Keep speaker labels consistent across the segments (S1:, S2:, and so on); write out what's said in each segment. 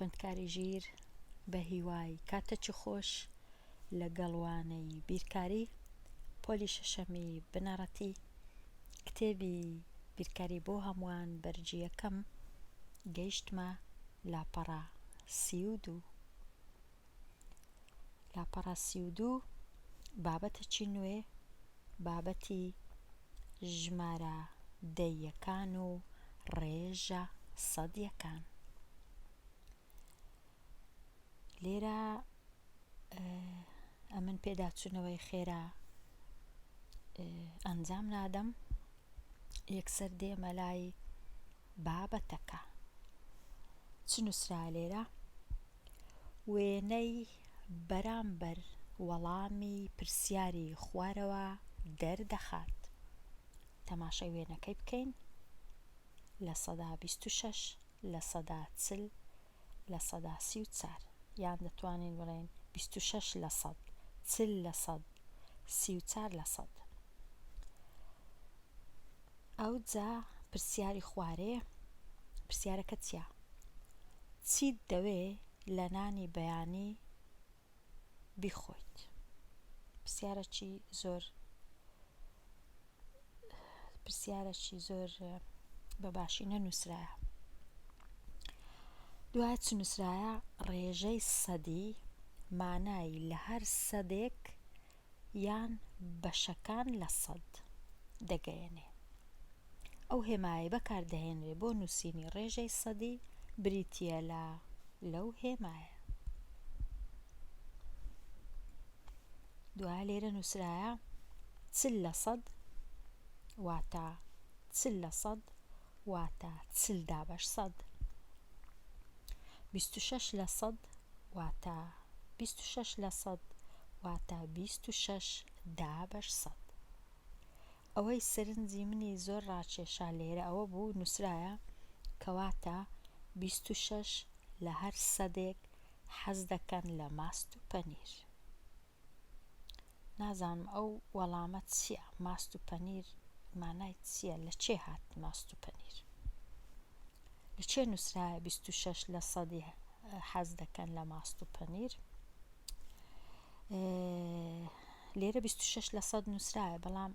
S1: خوێندکاری ژیر بە هیوای کاتەکی خۆش لەگەڵ وانەی بیرکاری پۆلی شەشەمی بنەڕەتی کتێبی بیرکاری بۆ هەمووان بەرگی یەکەم گەیشتمە لاپەڕە 32 لاپەڕە 32 بابەتەکی نوێ بابەتی ژمارە دەییەکان و ڕێژە سەدیەکان. لێرە ئەمن پێداچوونەوەی خێرا ئەنجام نادەم یەکسەر دێمە لای بابەتەکە چ نووسرا لێرە وێنەی بەرامبەر وەڵامی پرسیاری خوارەوە دەردەخات. تەماشای وێنەکەی بکەین، 26%، 40%، 34%، یان دەتوانین بڵێین 26%، 40%، 34%. ئەوجا پرسیاری خوارێ، پرسیارەکە چیە؟ چیت دەوێ لە نانی بەیانی بیخۆیت؟ پرسیارەکی زۆر پرسیارەکی زۆر بە باشی نەنووسرایە. دوای چ نووسرایە ڕێژەی سەدی مانای لە هەر سەدێک یان بەشەکان لە سەد دەگەیەنێ. ئەو هێمایەی بەکار دەهێنرێ بۆ نووسینی ڕێژەی سەدی بریتییە لە لەو هێمایە. دوایە لێرە نووسرایە 40 لە سەد واتە 40 لە سەد واتە 40 دابەش سەد. 26 لە سەد واتە 26 لە سەد واتە 26 دابەش سەد. ئەوەی سەرنجی منی زۆر ڕاکێشا لێرە ئەوە بوو نووسرایە کەواتە 26 لە هەر سەدێک حەز دەکەن لە ماست و پەنیر. نازانم ئەو وەڵامە چییە ماست و پەنیر مانای چییە لە چێ هات ماست و پەنیر لە چێ نووسرایە 26 لە سەدی حەز دەکەن لە ماست و پەنیر لێرە 26 لە سەد نووسرایە بەڵام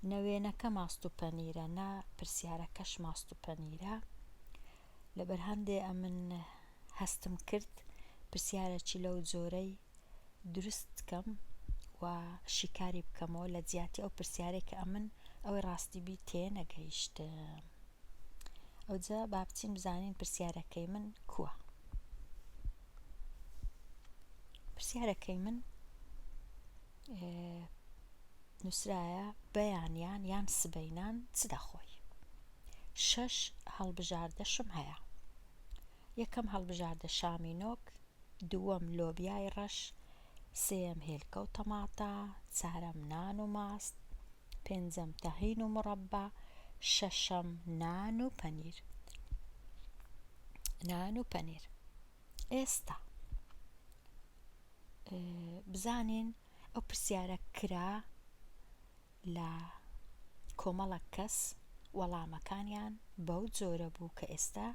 S1: نە وێنەکە ماست و پەنیرە نە پرسیارەکەش ماست و پەنیرە لەبەر هەندێ ئەمن هەستم کرد پرسیارەکی لەو جۆرەی دروست کەم و شیکاری بکەمەوە لە جیاتی ئەو پرسیارەی کە ئەمن ئەوەی ڕاستی بی تێنەگەیشتم ئەوجا با بچین بزانین پرسیارەکەی من کووە پرسیارەکەی من نووسرایە بەیانیان یان سبەینان چ دەخۆی شەش هەڵبژاردەشم هەیە یەکەم هەڵبژاردە شامی نۆک، دووەم لۆبیای ڕەش، سێیەم هێلکە و تەماتە، چارەم نان و ماست، پێنجەم تەهین و مڕەبا، شەشەم نان و پەنیر. نان و پەنیر. ئێستا بزانین ئەو پرسیارە کرا لە کۆمەڵەک کەس وەڵامەکانیان بەو جۆرە بوو کە ئێستا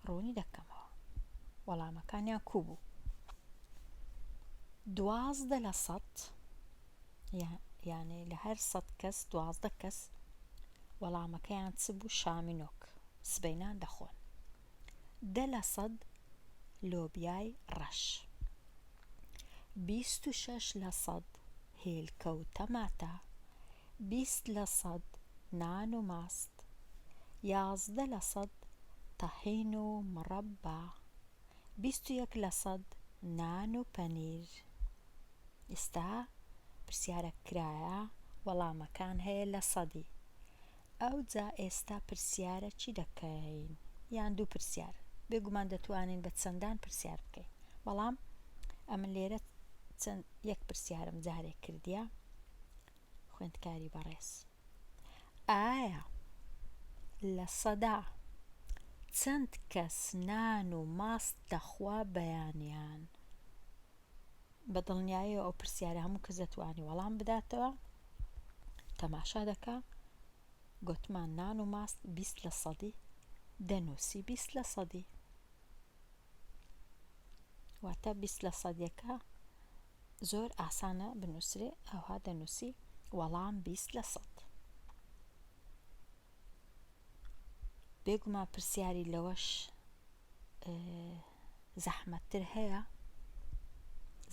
S1: ڕوونی دەکەمەوە. وەڵامەکانیان کوو بوو؟ 12% یانێ لە هەر سەد کەس 12 کەس وەڵامەکەیان چ بوو؟ شامی نۆک سبەینان دەخۆن. 10% لۆبیای ڕەش. 26% هێلکە و تەماتە، 20% نان و ماست، 11% تەحین و مڕەبا، 21% نان و پەنیر. ئیستا پرسیارەک کرایە وەڵامەکان هەیە لە سەدی. ئەوجا ئێستا پرسیارە چی دەکەین یان دوو پرسیار بێگومان دەتوانین بە چەندان پرسیار بکەین بەڵام ئەمن لێرە چەند یەک پرسیارم جارێک کردیە خوێندکاری بەڕێز ئایا لە سەدا چەند کەس نان و ماست دەخوا بەیانیان بە دڵنیایەوە ئەو پرسیارە هەموو کەس دەتوانێت وەڵام بداتەوە تەماشا دەکا گۆتمان نان و ماست 20 لە سەدی دەنووسی 20 لە سەدی. واتە 20 لە سەدیەکە زۆر ئاسانە بنووسرێ ئەوها دەنووسی وەڵام 20 لە سەد. بێگومان پرسیاری لەوەش زەحمەتتر هەیە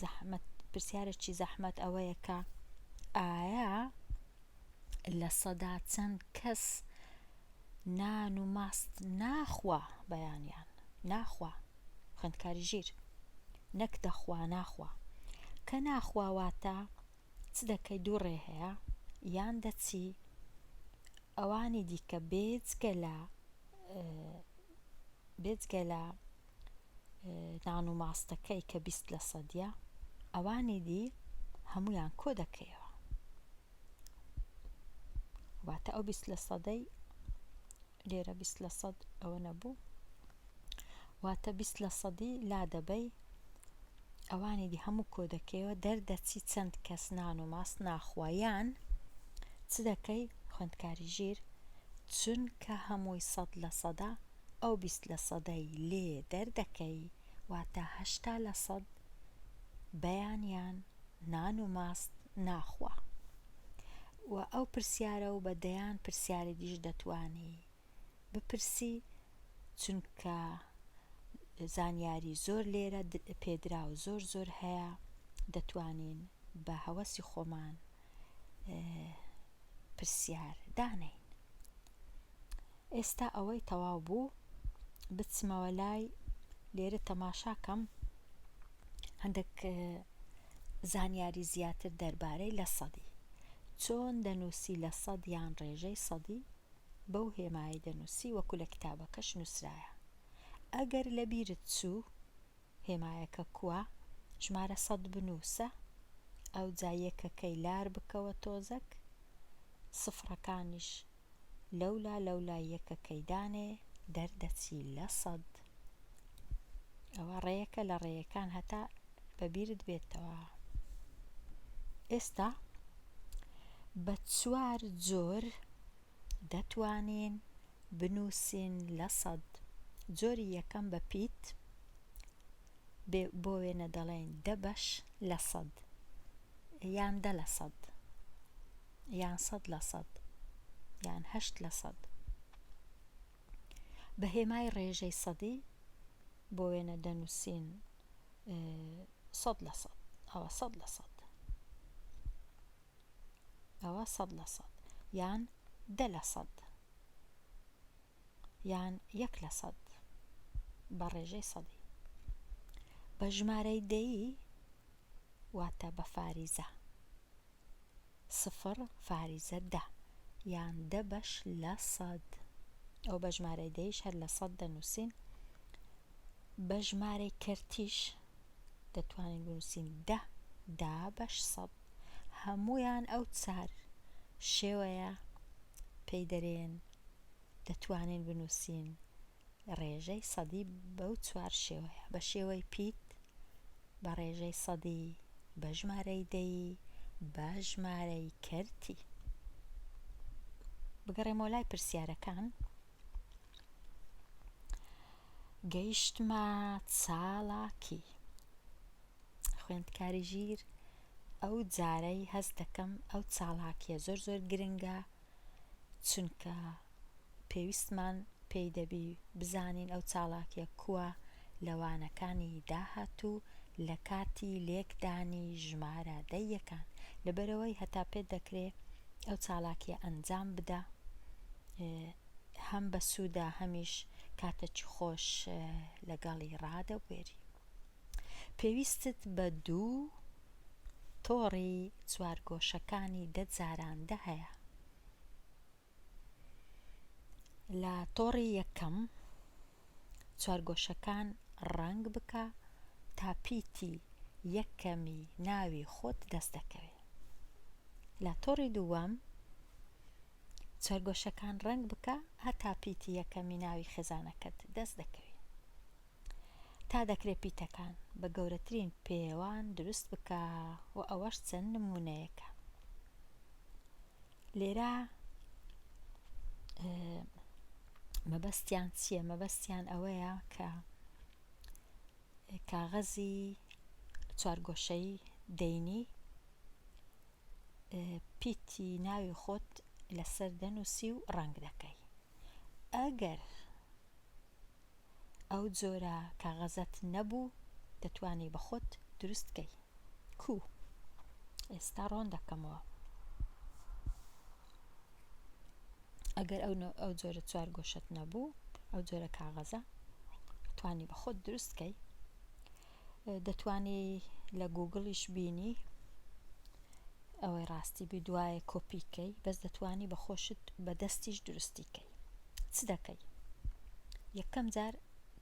S1: زەحمەت پرسیارێکی زەحمەت ئەوەیە کە ئایا لە سەدا چەند کەس نان و ماست ناخوا بەیانیان ناخوا خوێندکاری ژیر نەک دەخوا ناخوا کە ناخوا واتە چ دەکەی دوو ڕێ هەیە یان دەچی ئەوانی دیکە بێجگە لە بێجگە لە نان و ماستەکەی کە 20 لە سەدیە ئەوانی دی هەمویان کۆ دەکەیەوە واتە ئەو 20 لە سەدەی لێرە 20 لە سەد ئەوە نەبوو واتە 20 لە سەدی لا دەبەی ئەوانی دی هەموو کۆ دەکەیەوە دەردەچی چەند کەس نان و ماست ناخوا یان چ دەکەی خوێندکاری ژیر چونکە هەمووی سەد لە سەدە ئەو 20 لە سەدەی لێ دەردەکەی واتە 80 لە سەد بەیانیان نان و ماست ناخوا و ئەو پرسیارە و بە دەیان پرسیاری دیش دەتوانی بپرسی چونکە زانیاری زۆر لێرە پێدراو زۆر زۆر هەیە دەتوانین بە هەوەسی خۆمان پرسیار دانێین. ئێستا ئەوەی تەواو بوو بچمەوە لای لێرە تەماشاکەم هەندێک زانیاری زیاتر دەربارەی لە سەدی چۆن دەنووسی لە سەد یان ڕێژەی سەدی بەو هێمایەی دەنووسی وەکو لە کتابەکەش نووسرایە. ئەگەر لە بیرت چوو هێمایەکە کوا، ژمارە سەت بنووسە، ئەوجا یەکەکەی لار بکەوە تۆزەک، سفرەکانیش لەولا لەولای یەکەکەی دانێ، دەردەچی لە سەد. ئەوە ڕێیەکە لە ڕێیەکان هەتا بە بیرت بێتەوە. ئێستا بە چوار جۆر دەتوانین بنووسین لە سەد. جۆری یەکەم بە پیت، بۆ وێنە دەڵێین دە بەش لە سەد یان دە لە سەد یان سەد لە سەد یان هەشت لە سەد. بە هێمای ڕێژەی سەدی بۆ وێنە دەنووسین سەد لە سەد ئەوە سەد لە سەد ئەوە سەد لە سەد یان دە لە سەد یان یەک لە سەد بە ڕێژەی سەدی بە ژمارەی دەیی واتە بە فاریزە سفر فاریزە دە یان دە بەش لە سەد ئەو بە ژمارەی دەیش هەر لە سەد دەنووسین بە ژمارەی کەرتیش دەتوانین بنووسین دە دا بەش سەد هەموویان ئەو چار شێوەیە پێی دەرێن دەتوانین بنووسین ڕێژەی سەدی بەو چوار شێوەیە، بە شێوەی پیت، بە ڕێژەی سەدی، بە ژمارەی دەیی، بە ژمارەی کەرتی. بگەڕێمەوە لای پرسیارەکان. گەیشتمە چالاکی. خوێندکاری ژیر ئەو جارەی هەست دەکەم ئەو چالاکیە زۆر زۆر گرنگە چونکە پێویستمان پێی دەبی بزانین ئەو چاڵاکیە کوە لە وانەکانی داهاتوو لە کاتی لێکدانی ژمارە دەییەکان لەبەرئەوەی هەتا پێت دەکرێ ئەو چاڵاکیە ئەنجام بدە هەم بەسوودە هەمیش کاتەکی خۆش لەگەڵی ڕادەبوێری پێویستت بە دوو تۆڕی چوارگۆشەکانی دە جاران دە هەیە. لە تۆڕی یەکەم چوارگۆشەکان ڕەنگ بکە تا پیتی یەکەمی ناوی خۆت دەست دەکەوێ. لە تۆڕی دووەم چوارگۆشەکان ڕەنگ بکە هەتا پیتی یەکەمی ناوی خێزانەکەت دەست دەکەوێ. تا دەکرێ پیتەکان بە گەورەترین پێوان دروست بکە و ئەوەش چەند نموونەیەکە. لێرە مەبەستیان چییە؟ مەبەستیان ئەوەیە کە. کاغەزی چوارگۆشەیی دەینی پیتی ناوی خۆت لەسەر دەنووسی و ڕەنگ دەکەی ئەگەر ئەو جۆرە کاغەزەت نەبوو دەتوانی بە خۆت دروست کەی کو ئێستا ڕۆن دەکەمەوە ئەگەر ئەو ئەو جۆرە چوار گۆشەت نەبوو ئەو جۆرە کاغەزە توانی بە خۆت دروست کەی دەتوانی لە گوگڵیش بینی ئەوەی ڕاستی بی دوایە کۆپی کەی بەس دەتوانی بە خۆشت بە دەستیش دروستی کەی چ دەکەی یەکەم جار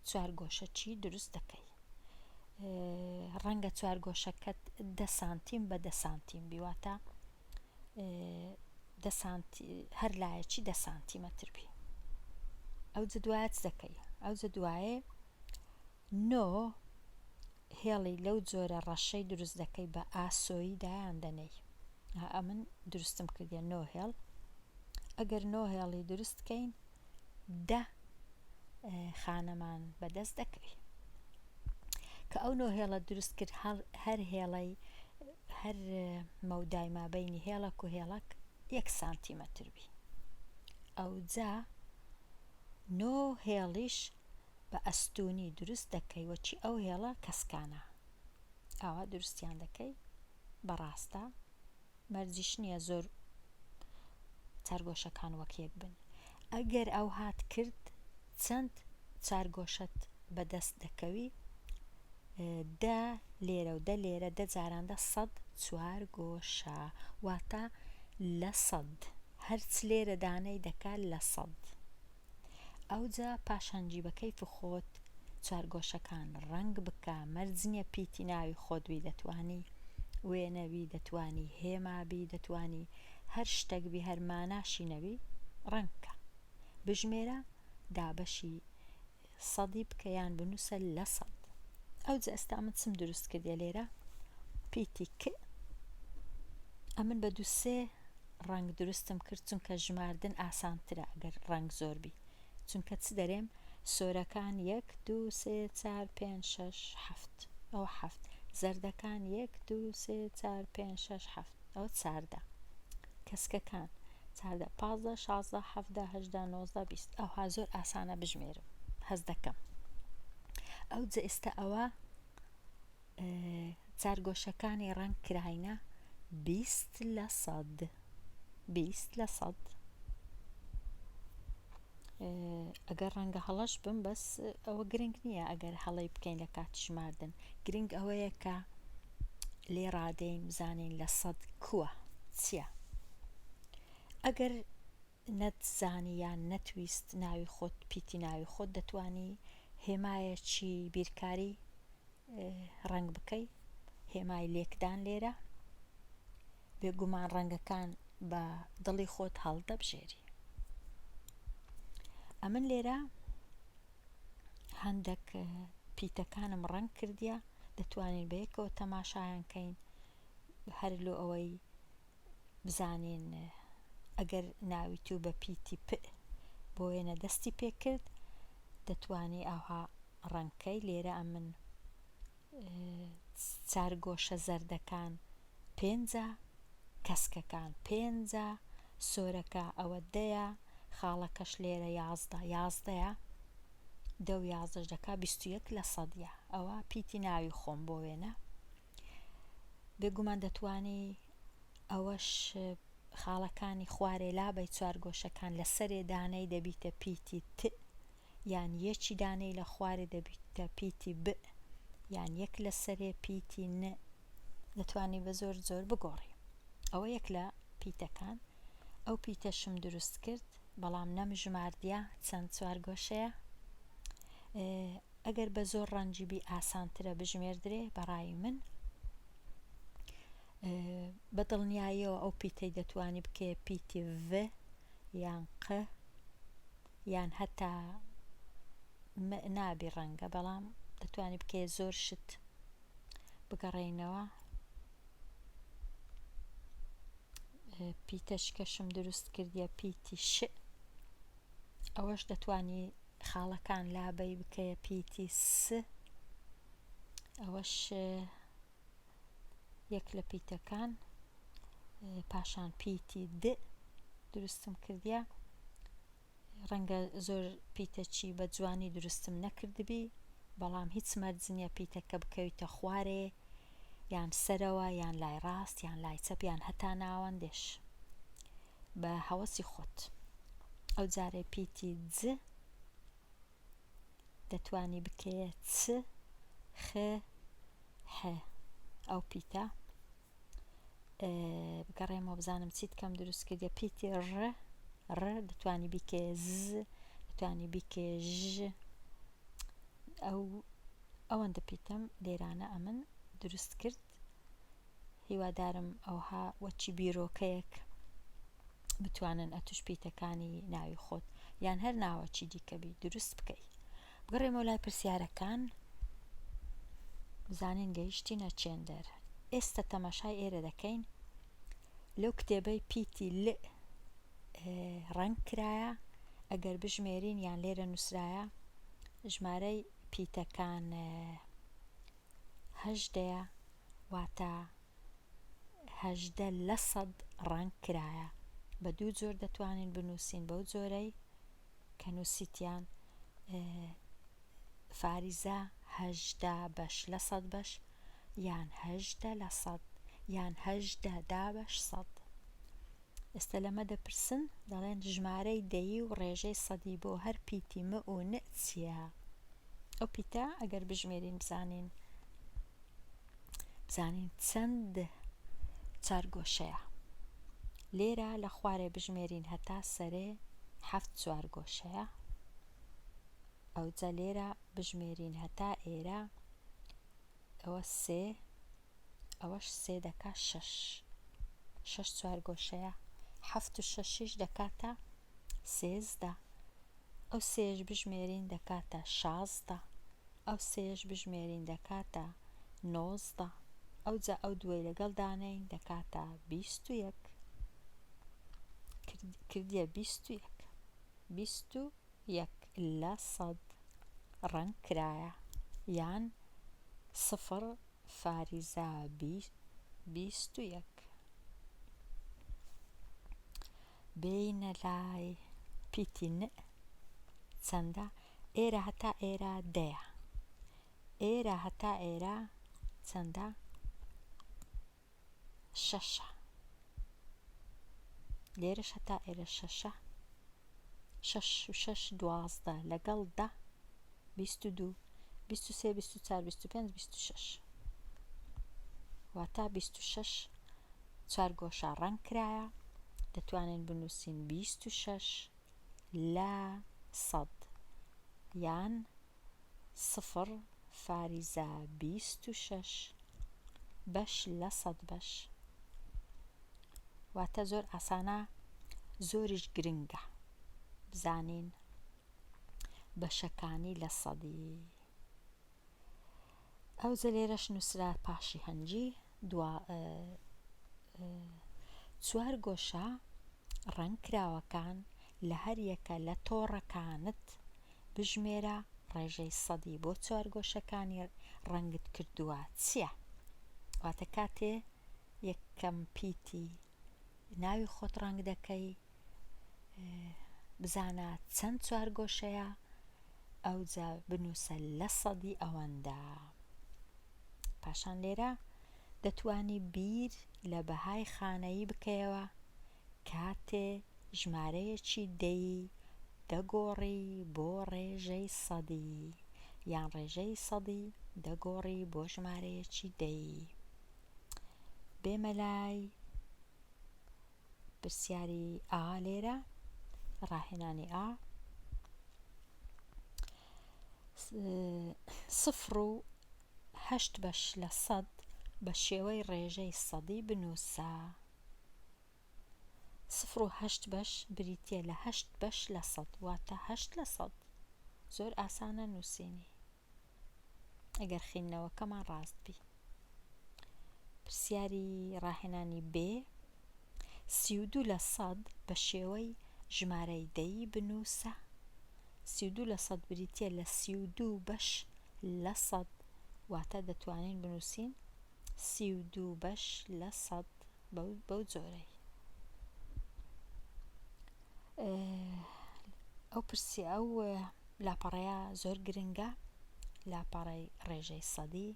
S1: چوارگۆشە چی دروست دەکەی ڕەنگە چوارگۆشەکەت دە سانتیم بە دە سانتیم بی واتە دە سانتی هەر لایەکی دە سانتیمەتر بی ئەو دوایە چ دەکەی ئەو دوایێ نۆ هێڵی لەو جۆرە ڕەشەی دروست دەکەی بە ئاسۆیی دایان دەنێی ها ئەمن دروستم کردیە نۆ هێڵ ئەگەر نۆ هێڵی دروست کەین دە خانەمان بەدەست دەکەوی کە ئەو نۆ هێڵە دروست کرد هەر هێڵەی هەر مەودای مابینی هێڵک و هێڵک یەک سانتیمەتر بی ئەوجا نۆ هێڵیش بە ئەستوونی دروست دەکەی وەکی ئەو هێڵە کەسکانە ئاوا دروستیان دەکەی بەڕاستە مەرجیش نییە زۆر چارگۆشەکان وەک یەک بن ئەگەر ئەو هات کرد چەند چارگۆشەت بەدەست دەکەوی دە لێرە و دە لێرە دە جاران دە سەد چوار گۆشە واتە لە سەد هەرچ لێرە دانەی دەکا لە سەد ئەوجا پاشان بە کەیف خۆت چوارگۆشەکان ڕەنگ بکە مەرج نیە پیتی ناوی خۆت بی دەتوانی وێنە بی دەتوانی هێما بی دەتوانی هەر شتەک بی هەر ماناشی نەبی ڕەنگ کە بژمێرە دابەشی سەدی بکە یان بنووسە لە سەد ئەوجا ئێستا من چم دروست کردیە لێرە پیتی ک ئەمن بە دوو سێ ڕەنگ دروستم کرد چونکە ژماردن ئاسانترە ئەگەر ڕەنگ زۆر بی چونکە چ دەرێم سۆرەکان یەک دوو سێ چار پێنج شەش حەفت ئەوە حەفت زەردەکان یەک دوو سێ چار پێنج شەش حەفت ئەوە چاردە کەسکەکان چاردە پازدە شازدە حەفدە هەژدە نۆزدە بیست ئەوها زۆر ئاسانە بژمێرم هەست دەکەم ئەوجە ئێستا ئەوە چارگۆشەکانی ڕەنگ کراینە 20 لە سەد 20 لە سەد ئەگەر ڕەنگە هەڵەش بم بەس ئەوە گرنگ نییە ئەگەر هەڵەی بکەین لە کاتی ژماردن گرنگ ئەوەیە کە لێ ڕادەین بزانین لە سەد کووە چییە ئەگەر نەتزانی یان نەتویست ناوی خۆت پیتی ناوی خۆت دەتوانی هێمایەکی بیرکاری ڕەنگ بکەی هێمای لێکدان لێرە بێگومان ڕەنگەکان بە دڵی خۆت هەڵدەبژێری ئەمن لێرە هەندێک پیتەکانم ڕەنگ کردیە دەتوانین بە یەکەوە تەماشایان کەین هەر لۆ ئەوەی بزانین ئەگەر ناوی تو بە پیتی پ بۆ وێنە دەستی پێکرد دەتوانی ئاوها ڕەنگکەی لێرە ئەمن چارگۆشە زەردەکان پێنجە کەسکەکان پێنجە سۆرەکە ئەوە دەیە خاڵەکەش لێرە یازدە یازدەیە دە و یازدەش دەکا 21 لە سەدیە ئەوە پیتی ناوی خۆم بۆ وێنە بێگومان دەتوانی ئەوەش خاڵەکانی خوارێ لابەی چوارگۆشەکان لە سەرێ دانەی دەبیتە پیتی ت یان یەکی دانەی لە خوارێ دەبیتە پیتی ب یان یەک لە سەرێ پیتی ن دەتوانی بە زۆر زۆر بگۆڕی ئەوە یەک لە پیتەکان ئەو پیتەشم دروست کرد بەڵام نەم ژماردیە چەند چوارگۆشەیە ئەگەر بە زۆر ڕەنگی بی ئاسانترە بژمێردرێ بەڕای من بە دڵنیاییەوە ئەو پیتەی دەتوانی بکەیە پیتی ڤ یان ق یان هەتا م نابی ڕەنگە بەڵام دەتوانی بکەیە زۆر شت بگەڕێینەوە پیتەشکەشم دروست کردیە پیتی ش ئەوەش دەتوانی خاڵەکان لابەی بکەیە پیتی س. ئەوەش یەک لە پیتەکان پاشان پیتی د دروستم کردیە ڕەنگە زۆر پیتەچی بە جوانی دروستم نەکردبی بەڵام هیچ مەرج نییە پیتەکە بکەویتە خوارێ یان سەرەوە یان لای ڕاست یان لای چەپ یان هەتا ناوەندێش بە هەوەسی خۆت ئەو جارێ پیتی ج دەتوانی بکەیە چ خ ح ئەو پیتە بگەڕێمەوە بزانم چیت کەم دروست کردە پیتی ڕ ڕ دەتوانی بیکەیە ز دەتوانی بیکەیە ژ ئەو ئەوەندە پیتەم لێرانە ئەمن دروست کرد هیوادارم ئەوها وەچی بیرۆکەیەک بتوانن ئەتوش پیتەکانی ناوی خۆت یان هەر ناوەکی دیکە بی دروست بکەی. بگەڕێمەوە لای پرسیارەکان بزانین گەیشتینە چێندەر. ئێستا تەماشای ئێرە دەکەین لەو کتێبەی پیتی ل ڕەنگ کرایە ئەگەر بژمێرین یان لێرە نووسرایە ژمارەی پیتەکان هەژدەیە واتە 18 لە سەد ڕەنگ کرایە بە دوو جۆر دەتوانین بنووسین بەو جۆرەی کە نووسیتیان فاریزە 18 بەش لە سەد بەش یان 18 لە سەد یان 18 دابەش سەد ئێستا لەمە دەپرسن دەڵێن ژمارەی دەیی و ڕێژەی سەدی بۆ هەر پیتی م و ن چییە؟ ئەو پیتە ئەگەر بژمێرین بزانین بزانین چەند چارگۆشەیە لێرە لە خوارێ بژمێرین هەتا سەرێ حەفت چوارگۆشەیە ئەوجا لێرە بژمێرین هەتا ئێرە ئەوە سێ ئەوەش سێ دەکا شەش شەش چوارگۆشەیە حەفت و شەشیش دەکاتە 13 ئەو سێش بژمێرین دەکاتە 16 ئەو سێش بژمێرین دەکاتە 19 ئەوجا ئەو دووەی لەگەڵ دانەین دەکاتە 21 کردیە 21 21 لە سەد ڕەنگ کرایە یان سفر فاریزا 21 بێینە لای پیتی ن چەندە ئێرە هەتا ئێرە دەیە ئێرە هەتا ئێرە چەندە شەشە لێرەش هەتا ئێرە شەشە شەش و شەش 12 لەگەڵ دە 22 23 24 25 26 واتە 26 چوارگۆشە ڕەنگ کرایە دەتوانین بنووسین 26 لە سەد یان سفر فاریزە 26 بەش لە سەد بەش واتە زۆر ئاسانە زۆریش گرنگە بزانین بەشەکانی لە سەدی ئەوجە لێرەش نووسرا پاشی هەنجی دوا چوار گۆشە ڕەنگ کراوەکان لە هەر یەکە لە تۆڕەکانت بژمێرە ڕێژەی سەدی بۆ چوارگۆشەکانی ڕەنگت کردووە چییە؟ واتە کاتێ یەکەم پیتی ناوی خۆت ڕەنگ دەکەی بزانە چەند چوارگۆشەیە ئەوجا بنووسە لە سەدی ئەوەندە پاشان لێرە دەتوانی بیر لە بەهای خانەیی بکەیەوە کاتێ ژمارەیەکی دەیی دەگۆڕی بۆ ڕێژەی سەدی یان ڕێژەی سەدی دەگۆڕی بۆ ژمارەیەکی دەیی بێمە لای پرسیاری ئا لێرە ڕاهێنانی ئا سفر و هەشت بەش لە سەد بە شێوەی ڕێژەی سەدی بنووسە. سفر و هەشت بەش بریتییە لە هەشت بەش لە سەد واتە هەشت لە سەد. زۆر ئاسانە نووسینی ئەگەر خیندنەوەکەمان ڕاست بی. پرسیاری ڕاهێنانی بێ 32 لە سەد بە شێوەی ژمارەی دەیی بنووسە. 32 لە سەد بریتییە لە 32 بەش لە سەد. واتە دەتوانین بنووسین 32 بەش لە سەد بەو جۆرەی. ئەو پرسی ئەو لاپەڕەیە زۆر گرنگە لاپەڕەی ڕێژەی سەدی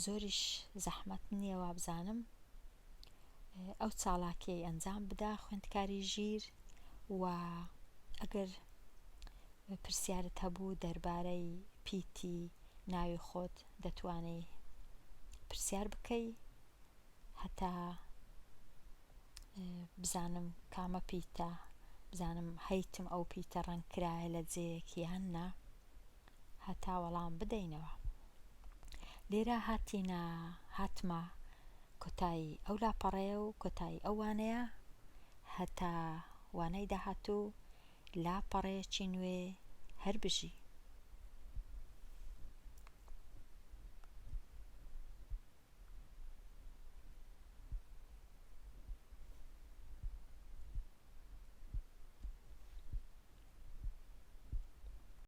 S1: زۆریش زەحمەت نییە وابزانم ئەو چاڵاکیەی ئەنجام بدا خوێندکاری ژیر و ئەگەر پرسیارت هەبوو دەربارەی پیتی ناوی خۆت دەتوانی پرسیار بکەی هەتا بزانم کامە پیتە بزانم هەیتم ئەو پیتە ڕەنگ کرایە لە جێیەک یان نا هەتا وەڵام بدەینەوە. لێرە هاتینە هاتمە کۆتایی ئەو لاپەڕەیە و کۆتایی ئەو وانەیە هەتا وانەی داهاتوو لاپەڕەیەکی نوێ هەر بژی.